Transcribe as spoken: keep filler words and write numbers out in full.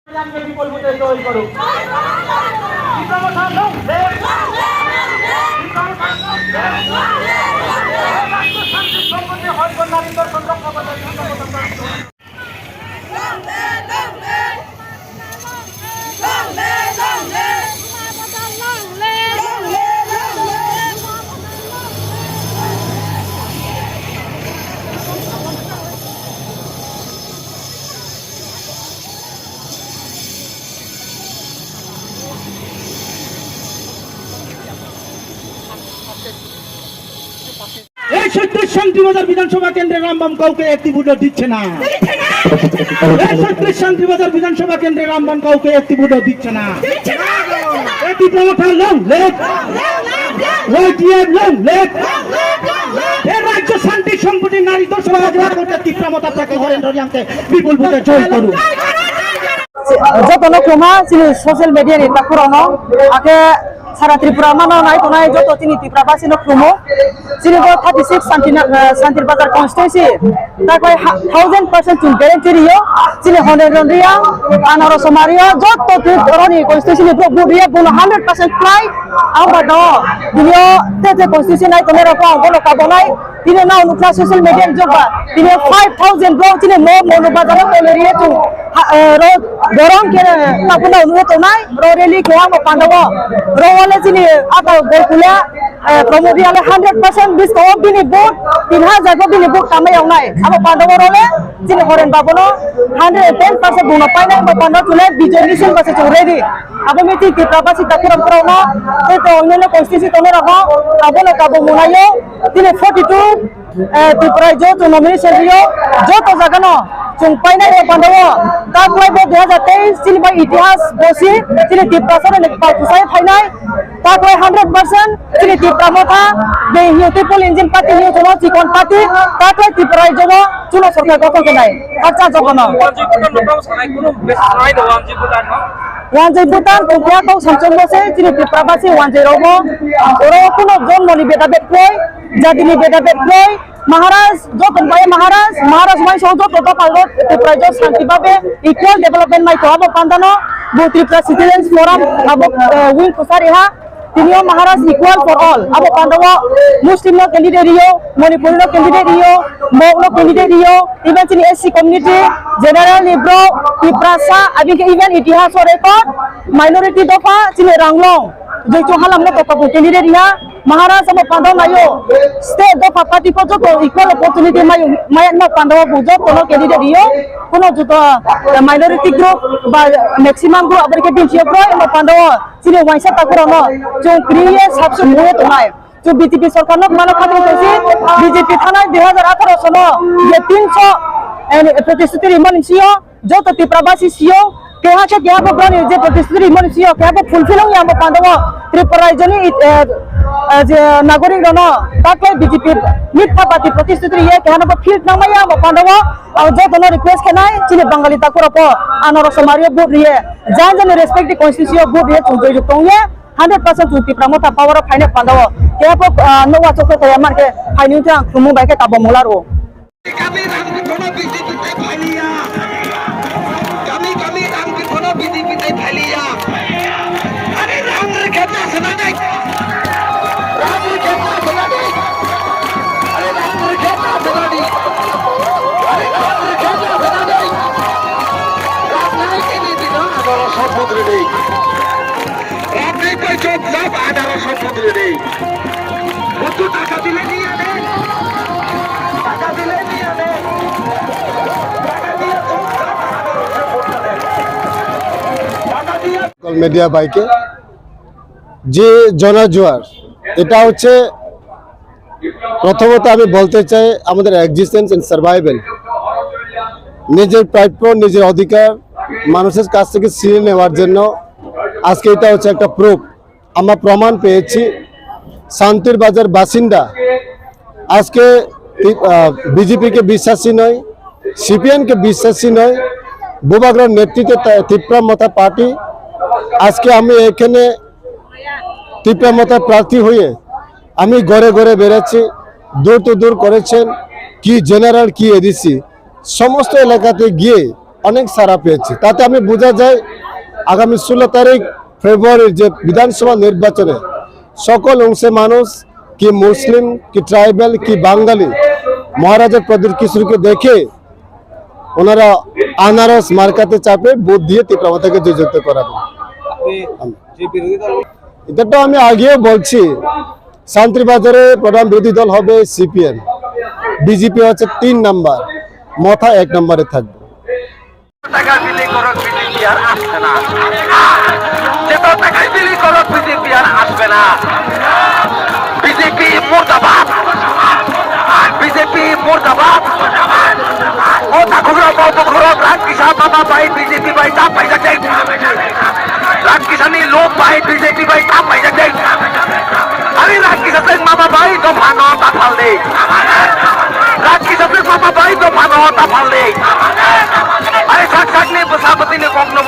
বিপুল ভোটে জয় করুক। বিপ্লব সাধন। বিপ্লব সাধন। রাজ্য শান্তি সম্পত্তি হরপর নারী দর্শন রক্ষা করতে। এই ছত্রিশ শান্তিবাজার বিধানসভা কেন্দ্রে রামবাম কাউকে একটি ভোটও দিচ্ছে না। এই ছত্রিশ শান্তিবাজার বিধানসভা কেন্দ্রে রামবাম কাউকে একটি ভোটও দিচ্ছে না। এই Biplab long live. YTF long live. এই রাজ্য শান্তি সম্প্রতি নারী দর্শন রাজনীতি করতে তীব্র মত আপনাকে হরেন্দ্র রিয়াংকে বিপুল ভোটে জয় করুন। Jotono khuluma chini social media ni takhurokno, akhe sara Tripura mano nai tongnai joto chini Tripura basino khulumo. Chini bo thirty six Santina-, eh, Santir Bazar constituency. Takhwlai ha-, thousand percent chwng guarantee rio. Chini Honden Ron ria, Anaro Somari rio, joto Tripura ni constituency ni borok vote ria, bono hundred percent khlai. Ang ba do, bini o te te constituency nai tongnai rok ang bono kabonai. Tini nao nukha social media ni jokba. Tini five thousand bro, tini mo, mo no bazar o tole riye chung. Ha, eh, ro, dorong ke, eh, tabu nao nukha tongnai, ro rally khe amo pandao. Ro wale tini ata Golkula, eh, Pramod Reang le hundred percent bis ko bini vote, tin hajar ko bini vote kamai yong nai. Amo pandao ro le, tini Horen Babu no hundred and ten percent bung no painai, amo pandao chule bijoy mission basa chung ready. Abo meeting Tripura basi takhurok borok no, tei to onno constituency tongnai rok no, abo no kabo mung nai o. Tini forty two, eh, Tripura joto nomination rio, joto jaga no chung painai o pandao. Takhwlai bo dui hajar teis chini bai itihas bosi, chini Tripura sara ni pal kusai phainai. Takhwlai hundred percent chini Tripura motha, the beautiful engine party, new chikon party, takhwlai Tripura jobo chuno sorkar gothon khenai. Khakchang jotono. Wanjwi Bhutan no tamo sanai, kunu besi sanai do Wanjwi Bhutan no? Wanjwi Bhutan tongkha kok samchong bo se chini Tripura basi wanjwi rok bo. Oro kuno jonmo ni beda bed khlai, jati ni beda bed khlai, Maharaj, joto bai Maharaj, Maharaj mai so joto dopal rok Tripura jo santi babe equal development mai to abo pandano, bo Tripura Citizens Forum abo, eh, wing kusari ha. Tini o Maharaj equal for all. Abo pandao Muslim no candidate rio, Manipuri no candidate rio, Mok no candidate rio, even chini S C community, general ni bro, Tiprasa, abini khe even itihas o record, minority dopha, chini Ranglong, Joichung halam no tokabo candidate ria, Maharaj abo pandao naio, state dopha party po joto equal opportunity mayo, maya no pandao bo joto no candidate rio, kuno joto, eh, minority group ba maximum group abini khe binchio bro, abo pandao. Chini waisa takhurokno chwng kwrwiye substitute khlaiwi tongnai. Chwng B J P sorkarno mano khatungthoisi, B J P thanai dui hajar atharo sono je tinso, eh, protisthuti rimani sio, joto Tripura basi sio, keha khe keha bo brani je protisthuti rimani sio, keha bo fulfill wngya amo pandao Tripura rajyoni, eh, eh, je nagorik rokno takhwlai B J P mitha party protisthuti riye keha no bo field nangmaya amo pandao, ang jotono request khenai chini Bangali takhurok po anoro somario vote riye. Jang jani respective constituency o vote ye chung joijuk tong ye, hundred percent chung Tipra Motha power o phaina pandao. Kebo, ah, nokwa chokto toya mankhe phaini wngkhe ang khumung bai khe kabo mula rwo. Kami rang kono B J P tai phailiya. Kami, kami rang kono B J P tai phailiya. Ani rang rikhe ta sana dai. Rang rikhe ta sana dai. Ani rang rikhe ta sana dai. Ani rang rikhe ta sana dai. Rang nai kini dino adoro soput ridi. Rang nai pai chop chop adoro soput ridi. Butu taka dile niya ne. Taka dile niya ne. Taka diya chop chop adoro soput ridi. Taka diya. Media ভাইকে যে জনা জোয়ার, এটা হচ্ছে প্রথমত আমি বলতে চাই আমাদের এক্সিস্টেন্স এন্ড সার্ভাইভাল, নিজের প্রাপ্য, নিজের অধিকার মানুষের কাছ থেকে ছিনিয়ে নেওয়ার জন্য আজকে এটা হচ্ছে একটা প্রুফ। আমরা প্রমাণ পেয়েছি শান্তির বাজার বাসিন্দা আজকে তি-, আহ, বিজেপিকে বিশ্বাসী নয়, সিপিএমকে বিশ্বাসী নয়। বুবাগ্রর নেতৃত্বে তা-, তিপ্রা মথা পার্টি। আজকে আমি এখানে তিপ্রা মথা প্রার্থী হয়ে আমি ঘরে ঘরে বেড়াচ্ছি, ডোর টু ডোর করেছেন, কি জেনারেল, কি এডিসি, সমস্ত এলাকাতে গিয়ে অনেক সাড়া পেয়েছি। তাতে আমি বোঝা যায় আগামী ষোলো তারিখ ফেব্রুয়ারির যে বিধানসভা নির্বাচনে সকল অংশে মানুষ, কি মুসলিম, কি ট্রাইবাল, কি বাঙালি, মহারাজার প্রদীপ কিশোরকে দেখে ওনারা আনারস মার্কাতে চাপে ভোট দিয়ে টিপ্রা মথাকে জয়যুক্ত করাবেন। আপনি যে বিরোধী দল এটা তো আমি আগেও বলছি, শান্তির বাজারে প্রধান বিরোধী দল হবে সিপিএম, বিজেপি হচ্ছে তিন নাম্বার, মথা এক নম্বরে থাকবে। টাকা বিলি করো, বিজেপি আর আসবে না। যত টাকা বিলি করো, বিজেপি আর আসবে না। বিজেপি মুর্দাবাদ, বিজেপি মুর্দাবাদ। ও তাকুরা, ও তাকুরা, রাগ কিসা বাবা ভাই, বিজেপি ভাই, তা পয়সা চাই। Rakisani lok bai, B J P bai, tam bai jak dei. Ari rakisa seng mama bai, dopha no ta phal dei. Rakisa seng mama bai, dopha no ta phal dei. Ari sak sak ni bwsa bwtwi ni kok no